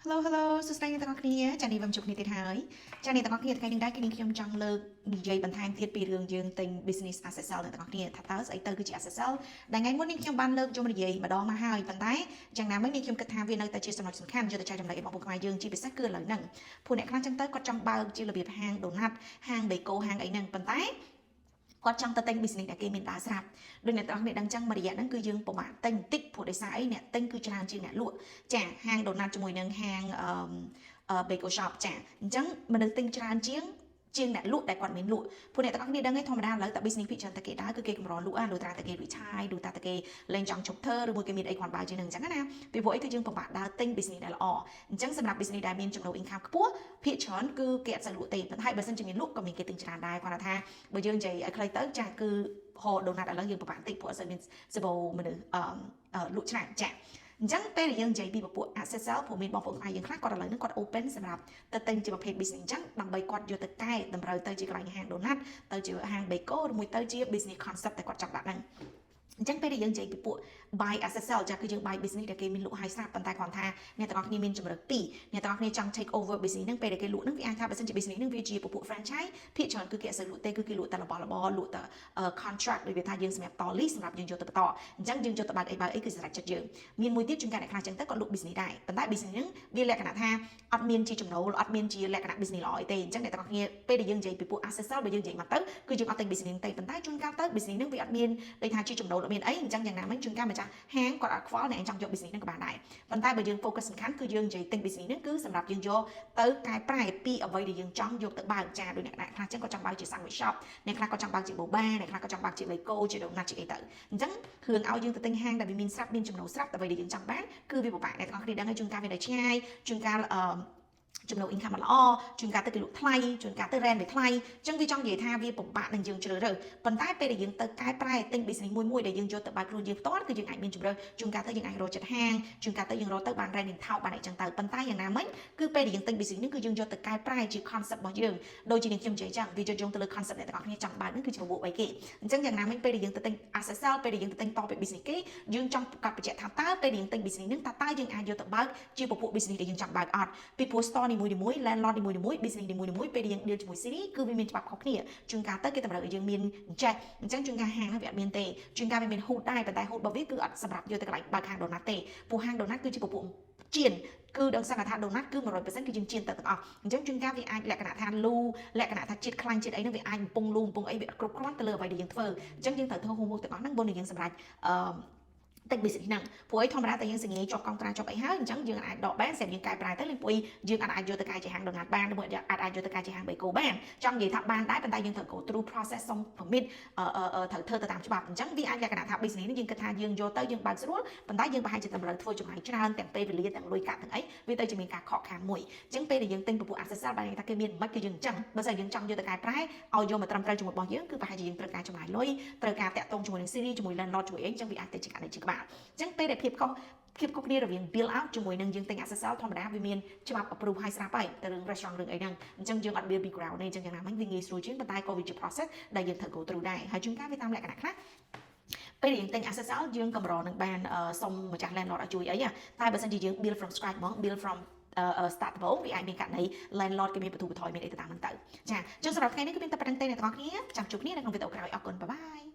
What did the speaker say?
Hello Hello សួស្តីអ្នកទាំងអស់គ្នាចានេះវឹមជួបគ្នាទៀតហើយចាអ្នកទាំងអស់គ្នាថ្ងៃនេះដែរគឺនាងខ្ញុំចង់លើកនិយាយបន្ថែមទៀតពីរឿងយើងទិញ business asset sale អ្នកទាំងអស់គ្នាថាតើស្អីទៅគឺជា asset sale ដែលថ្ងៃមុននេះខ្ញុំបានលើកយកមកនិយាយម្ដងមកហើយប៉ុន្តែយ៉ាងណាមិញនេះខ្ញុំគិតថាវានៅតែជាចំណុចសំខាន់យកទៅចែករំលែកឲ្យបងប្អូនខ្មែរយើងជាពិសេសគឺឥឡូវហ្នឹងព្រោះអ្នកខ្លះចឹងទៅគាត់ចង់បើកជារបៀបហាង donut ហាង bako ហាងអីហ្នឹងប៉ុន្តែគាត់ចង់ទៅទិញ business ដែលគេមានដើរស្រាប់ដូចអ្នកទាំងអស់គ្នាដឹងចឹងមួយរយៈហ្នឹងគឺយើងពិបាកទិញបន្តិចព្រោះដោយសារអីអ្នកទិញគឺច្រើនជាងអ្នកលក់ចាហាង donut ជាមួយនឹងហាងអឺ Bako Shop ចាអញ្ចឹងមនុស្សទិញច្រើនជាងជាងអ្នកលក់ដែលគាត់មានលក់ព្រោះអ្នកទាំងអស់គ្នាដឹងឯងធម្មតាឥឡូវតែ business ភាគច្រើនតែគេដើរគឺគេកម្រលក់អាលុះត្រាតែគេ retire លុះត្រាតែគេលែងចង់ជប់ធ្វើឬមួយគេមានអីគាត់បើជាងនឹងអញ្ចឹងណាពីព្រោះអីគឺយើងពិបាកដើរទិញ business ដែលល្អអញ្ចឹងសម្រាប់ business ដែលមានចំណូល income ខ្ពស់ភាគច្រើនគឺគេអត់សូវលក់ទេប៉ុន្តែបើសិនជាមានលក់ក៏មានគេទិញច្រើនដែរគាត់ថាបើយើងនិយាយឲ្យខ្លីទៅចាគឺហោ donut ឥឡូវយើងពិបាកបន្តិចព្រោះអត់សូវមានសបោមនុស្សអឺលក់ច្រើនចាអញ្ចឹងពេលដែលយើងនិយាយពីពពួក asset sale ព្រោះមានបងប្អូនខ្មែរយើងខ្លះគាត់ឥឡូវហ្នឹងគាត់ open សម្រាប់ទៅទិញជាប្រភេទ business អញ្ចឹងដើម្បីគាត់យកទៅកែតម្រូវទៅជាកន្លែងហាង donut ទៅជាហាង bako ឬមួយទៅជា business concept ដែលគាត់ចង់ដាក់ហ្នឹងអញ្ចឹងពេលដែលយើងនិយាយពីពួក buy asset sale ចាគឺយើង buy business ដែលគេមានលក់ឲ្យស្រាប់ប៉ុន្តែគ្រាន់ថាអ្នកទាំងអស់គ្នាមានជម្រើសពីរអ្នកទាំងអស់គ្នាចង់ take over business ហ្នឹងពេលដែលគេលក់ហ្នឹងវាអាចថាបើសិនជា business ហ្នឹងវាជាពពួក franchise ភាគច្រើនគឺគេអត់សូវលក់ទេគឺគេលក់តែរបស់របរលក់តែ contract ដូចវាថាយើងសម្រាប់ត lease សម្រាប់យើងយកទៅបន្តអញ្ចឹងយើងយកទៅបើកអីបើកអីគឺសម្រាប់ចិត្តយើងមានមួយទៀតជួនកាលអ្នកខ្លះអញ្ចឹងទៅគាត់លក់ business ដែរប៉ុន្តែ business ហ្នឹងវាលក្ខណៈថាអត់មានជាចំណូលអត់មានជាលក្ខណៈ business ល្អអីទេអញ្ចឹងអ្នកទាំងអស់គ្នាពេលដែលយើងនិយាយពីពួក asset sale បើយើងនិយាយមកទៅគឺយើងអត់ទិញ business ទេប៉ុន្តែជួនកាលទៅ business ហ្នឹងវាអត់មានដូចថាជាចំណូលអត់មានអីអញ្ចឹងយ៉ាងណាមិញជួនកាលម្ចាស់ហាងគាត់អត់ខ្វល់អ្នកឯងចង់យក business ហ្នឹងក៏បានដែរប៉ុន្តែបើយើង focus សំខាន់គឺយើងនិយាយទិញ business ហ្នឹងគឺសម្រាប់យើងយកទៅកែប្រែពីអ្វីដែលយើងចង់យកទៅបើកចាដូចអ្នកខ្លះអញ្ចឹងគាត់ចង់បើកជា sandwich shop អ្នកខ្លះក៏ចង់បើកជា boba អ្នកខ្លះក៏ចង់បើកជា Lego ជា donut ជាអីទៅអញ្ចឹងគ្រឿងឲ្យយើងទៅទិញហាងដែលវាមានស្រាប់មានចំណូលស្រាប់អ្វីដែលយើងចង់បានគឺវាពិបាកអ្នកទាំងអស់គ្នាដឹងហើយជួនកាលវានៅឆ្ងាយជួនកាលអឺចំណូល income អត់ល្អជួនកាលទៅគេលក់ថ្លៃជួនកាលទៅ rent វាថ្លៃអញ្ចឹងវាចង់និយាយថាវាពិបាកនឹងយើងជ្រើសរើសប៉ុន្តែពេលដែលយើងទៅកែប្រែទិញ business មួយមួយដែលយើងយកទៅបើកខ្លួនយើងផ្ទាល់គឺយើងអាចមានជម្រើសជួនកាលទៅយើងអាចរកចិត្តហាងជួនកាលទៅយើងរកទៅបាន rent ថោកបានអីចឹងទៅប៉ុន្តែយ៉ាងណាមិញគឺពេលដែលយើងទិញ business នេះគឺយើងយកទៅកែប្រែជា concept របស់យើងដូចជានាងខ្ញុំនិយាយចឹងវាយកយោងទៅលើ concept អ្នកទាំងអស់គ្នាចង់បើកនេះគឺជាពពួកអីគេអញ្ចឹងយ៉ាងណាមិញពេលដែលយើងទៅទិញ asset sale ពេលដែលយើងទៅទិញតពី business គេយើងចង់កាត់បញ្ជាក់ថាតើពេលដែលយើងទិញ business ហ្នឹងតើតើយើងអាចយកទៅបើកជាពពួក business ដែលយើងចង់បើកអត់ពីព្រោះ store នីមួយៗ landlord នីមួយៗ business នីមួយៗពេលដែលយើង deal ជាមួយ city គឺវាមានច្បាប់ខុសគ្នាជួនកាលទៅគេតម្រូវឲ្យយើងមានចេះអញ្ចឹងជួនកាលហាងហ្នឹងវាអត់មានទេជួនកាលវាមាន hood ដែរប៉ុន្តែ hood របស់វាគឺអត់សម្រាប់យកទៅកន្លែងបើកហាង donut ទេព្រោះហាង donut គឺជាពពួកចៀនគឺដឹងសង្កថា donut គឺ100%គឺយើងចៀនទៅទាំងអស់អញ្ចឹងជួនកាលវាអាចលក្ខណៈថាលូលក្ខណៈថាជាតិខ្លាញ់ជាតិអីហ្នឹងវាអាចកំពុងលូកំពុងអីវាអត់គ្រប់គ្រាន់ទៅលើអ្វីដែលយើងធ្វើអញ្ចឹងយើងត្រូវធ្វើ homework ទាំងអស់ហ្នឹងមុននឹងយើងសម្រេចអឺតិច business ហ្នឹងព្រោះអីធម្មតាតែយើងសញ្ញាជាប់កង់ត្រាជាប់អីហើយអញ្ចឹងយើងអាចដកបានស្រាប់យើងកែប្រែទៅលេងពុយយើងអាចយកទៅកែជាហាង donut បានឬមួយអាចអាចយកទៅកែជាហាង bako បានចង់និយាយថាបានដែរប៉ុន្តែយើងត្រូវ go through process សុំ permit ត្រូវធ្វើទៅតាមច្បាប់អញ្ចឹងវាអាចលក្ខណៈថា business នេះយើងគិតថាយើងយកទៅយើងបើកស្រួលប៉ុន្តែយើងប្រហែលជាតម្រូវធ្វើចំណាយច្រើនទាំងពេលវេលាទាំងលុយកាក់ទាំងអីវាទៅជាមានការខកខានមួយអញ្ចឹងពេលដែលយើងទិញពពួក asset sale បានថាគេមានមិនគឺយើងអញ្ចឹងបើសិនយើងចង់យកទៅកែប្រែឲ្យយកមកត្រឹមត្រូវជាមួយរបស់យើងគឺប្រហែលជាយើងត្រូវការចំណាយលុយត្រូវការតាក់ទងជាមួយនឹង city ជាមួយ landlord ជាមួយអីអញ្ចឹងវាអាចទៅជាករណីជាក្បាលអញ្ចឹងពេលដែលភាពខុសគ្នារវាង build out ជាមួយនឹងយើងទិញ asset sale ធម្មតាវាមានច្បាប់ approve ឲ្យស្រាប់ហើយទៅរឿង restaurant រឿងអីហ្នឹងអញ្ចឹងយើងអត់ build ពី ground ទេអញ្ចឹងយ៉ាងណាមិញវាងាយស្រួលជាងប៉ុន្តែក៏វាជា process ដែលយើងត្រូវ go through ដែរហើយជួនកាលវាតាមលក្ខណៈខ្លះពេលដែលយើងទិញ asset sale យើងកម្រនឹងបានសុំម្ចាស់ landlord ឲ្យជួយអីតែបើសិនជាយើង build from scratch ហ្មង build from start ដំបូងវាអាចមានករណី landlord គេមានបទូបថយមានអីទៅតាមហ្នឹងទៅចាអញ្ចឹងសម្រាប់ថ្ងៃនេះគឺមានតែប៉ុណ្្នឹងទេអ្នកទាំងអស់គ្នាចាំជួបគ្នានៅក្នុងវីដេអូក្រោយអរគុណ bye bye.